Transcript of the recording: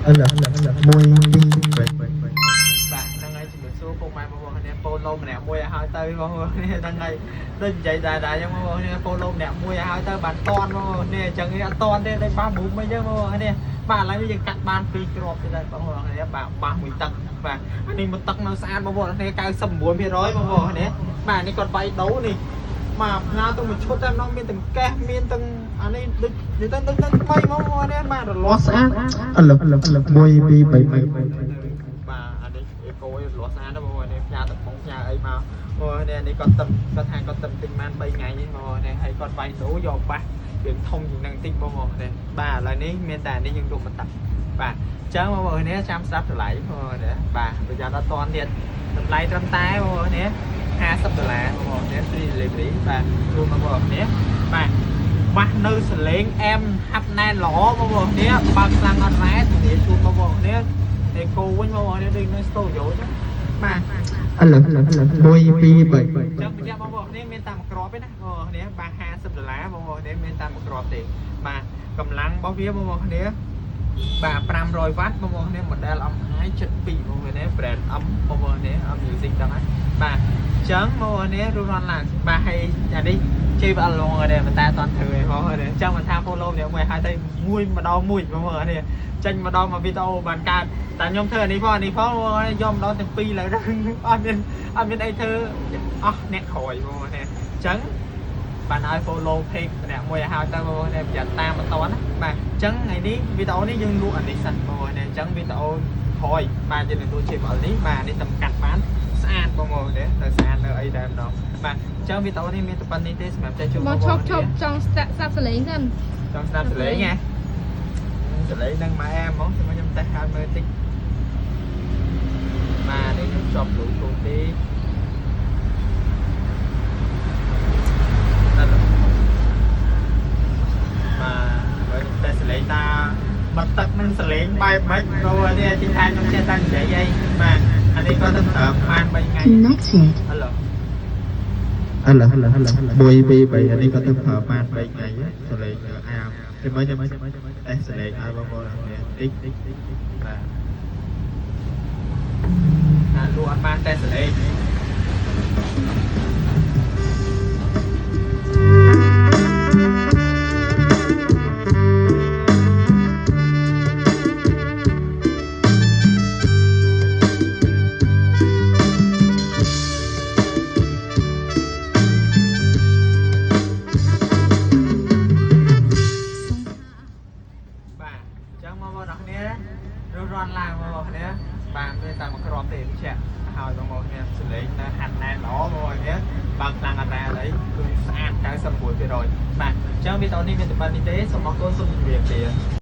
អឺ1 2 3 បាទហ្នឹងហើយជំរាបសួរពុកម៉ែបងប្អូនគ្នា follow ម្នាក់មួយឲ្យហើយទៅបងប្អូនគ្នាហ្នឹងហើយដូចនិយាយដែរដែរអញ្ចឹងបងប្អូនគ្នា follow ម្នាក់មួយឲ្យហើយទៅបានតន់បងប្អូនគ្នាអញ្ចឹងអត់តន់ទេដូចបាសប៊ូមអីចឹងបងប្អូនគ្នាបាទឥឡូវយើងកាត់បានពីរគ្រាប់ទៀតហើយបងប្អូនគ្នាបាទបាសមួយទឹកបាទអានេះមួយទឹកនៅស្អាតបងប្អូនគ្នា99%បងប្អូនគ្នាបាទនេះគាត់វាយដូរនេះបាទផ្ញើទៅមួយឈុតតែម្ដងមានទាំងកេះមានទាំងអានេះដូចនិយាយទៅដូចនឹងថ្មីបងប្អូនគ្នាបាទរលាស់ លាស់ស្អាតអឺ1 2 3 3 បាទអានេះអេកូឯរលាស់ស្អាតណាស់បងប្អូននេះផ្ញើទឹកបងផ្ញើអីមកបងប្អូននេះគាត់ទឹមគាត់ថាគាត់ទឹមទិញបាន3ថ្ងៃនេះបងប្អូននេះហើយគាត់វាយដូរយកបាសវាធំជាងនឹងតិចបងប្អូននេះបាទឥឡូវនេះមានតែនេះយើងលក់មកទឹកបាទអញ្ចឹងបងប្អូននេះចាំស្ដាប់តម្លៃបងប្អូននេះបាទប្រយ័ត្នអត់តន់ទៀតតម្លៃត្រឹមតែបងប្អូននេះ50ដុល្លារបងប្អូននេះ free delivery បាទជូនបងប្អូននេះបាទបាសនៅសលេងអែមហាប់ណែនល្អបងប្អូននេះបើកខ្លាំងអត់រ៉ែធានាជូនបងប្អូននេះ អេកូវិញបងប្អូននេះដូចនៅស្ទូឌីយ៉ូចឹងបាទ អឺ1 2 3 ចឹងបញ្ជាក់បងប្អូនគ្នាមានតាមមួយគ្រាប់ទេណាបងប្អូនគ្នាបាទ50ដុល្លារបងប្អូនគ្នាមានតាមមួយគ្រាប់ទេបាទកម្លាំងរបស់វាបងប្អូនគ្នាបាទ500វ៉ាត់បងប្អូនគ្នា model MI 72បងប្អូនគ្នា brand M បងប្អូនគ្នា M Music ចឹងហើយបាទអញ្ចឹងបងប្អូនគ្នារួចរាន់ឡើងបាទហើយអានេះ JBL ឡងដែរប៉ុន្តែអត់ទាន់ធ្វើទេបងប្អូនគ្នាអញ្ចឹងមិនថា follow ម្នាក់មួយហើយទៅមួយម្ដងមួយបងប្អូនគ្នាចេញម្ដងមួយវីដេអូបានកើតតែខ្ញុំធ្វើអានេះផងអានេះផងបងប្អូនយកម្ដងទាំងពីរឡើយអត់មានអត់មានអីធ្វើអស់អ្នកក្រោយបងប្អូនគ្នាអញ្ចឹងបានឲ្យ follow page ម្នាក់មួយឲ្យហើយទៅបងប្អូនគ្នាប្រយ័ត្នតាមបន្តណាបាទអញ្ចឹងថ្ងៃនេះវីដេអូនេះយើងលក់អានេះសិនបងប្អូនគ្នាអញ្ចឹងវីដេអូក្រោយបាទយើងនឹងលក់ JBL នេះបាទនេះតែកាត់បានស្អាតបងប្អូនគ្នានៅស្អាតនៅអីដែរម្ដងបាទអញ្ចឹងវីដេអូនេះមានតែប៉ុណ្្នេះទេសម្រាប់ចែកជូន បង បងប្អូន ឈប់ឈប់ចង់ស្ដាប់ស្ដាប់សលេងសិន ចង់ស្ដាប់សលេងហ៎សលេងនឹងម៉ែហ្មងខ្ញុំខ្ញុំតេស្តឲ្យមើលតិចបាទនេះខ្ញុំជាប់ Bluetooth ទេដល់បាទហើយខ្ញុំតេស្តសលេងតាបាត់ទឹកនឹងសលេងបែបម៉េចព្រោះនេះទីថាខ្ញុំចេះតែនិយាយអីបាទអានេះក៏ទៅប្រើបាន3ថ្ងៃ Connected. ហៅឡូ អឺ1 2 3អានេះក៏ទៅប្រើបាន3ថ្ងៃសលេងអាមចាំមើលចាំមើលតេស្តសលេងឲ្យបងប្អូនគ្នាតិច បាទអាលក់អត់បានតែសលេងបាទអញ្ចឹងមកបងប្អូនគ្នារួសរាន់ឡើងបងប្អូនគ្នាបាទមានតែមួយគ្រាប់ទេបញ្ជាក់ហើយបងប្អូនគ្នាសលេងនៅហាត់ណែនល្អបងប្អូនគ្នាបើកខ្លាំងអត់ដែរអីគឺស្អាត99%បាទអញ្ចឹងវីដេអូនេះមានតែប៉ុណ្្នេះទេសូមអរគុណសូមជម្រាបលា។